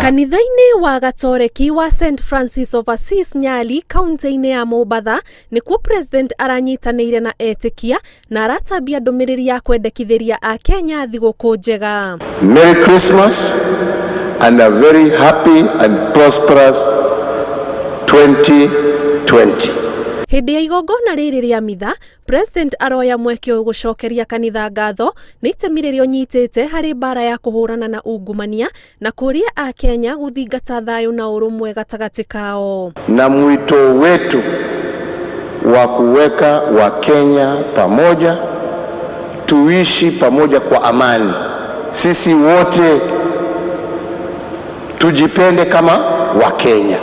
Kanitha-inĩ wa Gatoreki wa St Francis of Assisi Nyali kaunti-inĩ ya Mombatha nĩkuo President aranyitanĩire na etĩkia na aratambia ndũmĩrĩri ya kwendekithĩria Akenya thigũkũ njega. Merry Christmas and a very happy and prosperous 2020. Hĩndĩ ya igongona rĩrĩ rĩa mitha, President aroya mweke ũyũ gũcokeria kanitha ngatho nĩ itemi rĩrĩa ũnyitĩte harĩ mbara ya kũhũrana na ungumania na kũria Akenya gũthingata thayũ na ũrũmwe gatagatĩ kao. Na mwito wetu wa kuweka Wakenya pamoja, tuishi pamoja kwa amani. Sisi wote tujipende kama Wakenya.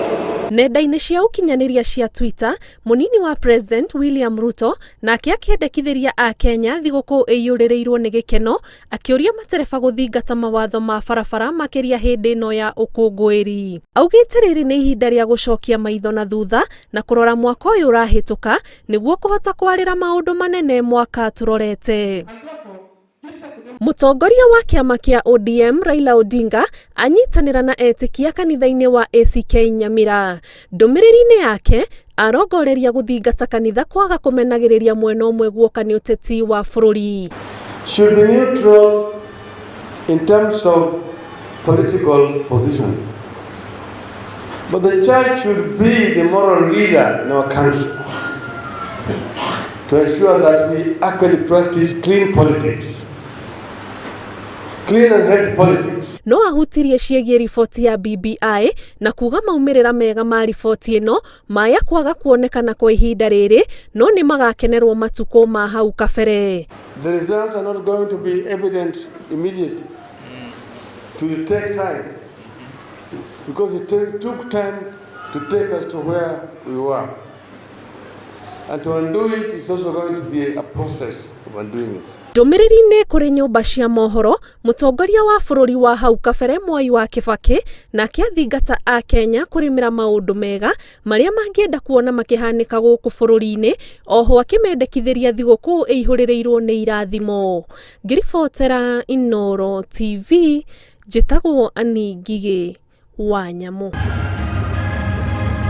Nenda-inĩ cia ũkinyanĩria cia Twitter, mũnini wa President William Ruto nake akĩendekithĩria Akenya thigũkũ ĩiyũrĩrĩirwo nĩ gĩkeno, akĩũria matereba gũthingata mawatho ma barabara makĩria hĩndĩ ĩno ya ũkũngũĩri. Augĩte rĩrĩ nĩ ihinda rĩa gũcokia maitho na thutha na kũrora mwaka ũyũ ũrahĩtũka nĩguo kũhota kwarĩra maũndũ manene mwaka tũrorete. Mũtongoria wa kĩama kĩa ODM Raila Odinga anyitanĩra na etĩkia kanitha-inĩ wa ACK Nyamira. Ndũmĩrĩri-inĩ yake arongoreria gũthingata kanitha kwaga kũmenagĩrĩria mwena ũmwe guoka nĩ ũteti wa bũrũri. Should be neutral in terms of political position. But the church should be the moral leader in our country to ensure that we actually practice clean politics, clean and healthy politics. No ahutirie ciĩgiĩ riboti ya BBI na kuga maumĩrĩra mega ma riboti ĩno maya kwaga kuonekana kwa ihinda rĩrĩ no nĩ magakenerwo matukũ ma hau kabere. The results are not going to be evident immediately. It will take time because it took time to take us to where we were. And to undo it is also going to be a process of undoing it. Ndũmĩrĩri-inĩ kũrĩ nyũmba cia mohoro, mũtongoria wa bũrũri wa hau kabere Mwai wa Kibaki nake athingata Akenya kũrĩmĩra maũndũ mega marĩa mangĩenda kuona makĩhanĩka gũkũ bũrũri-inĩ, oho akĩmendekithĩria thigũkũ ĩihũrĩrĩirwo nĩ irathimo. Ngĩribotera Inooro TV, njĩtagwo Annie Ngigĩ wa Nyamũ.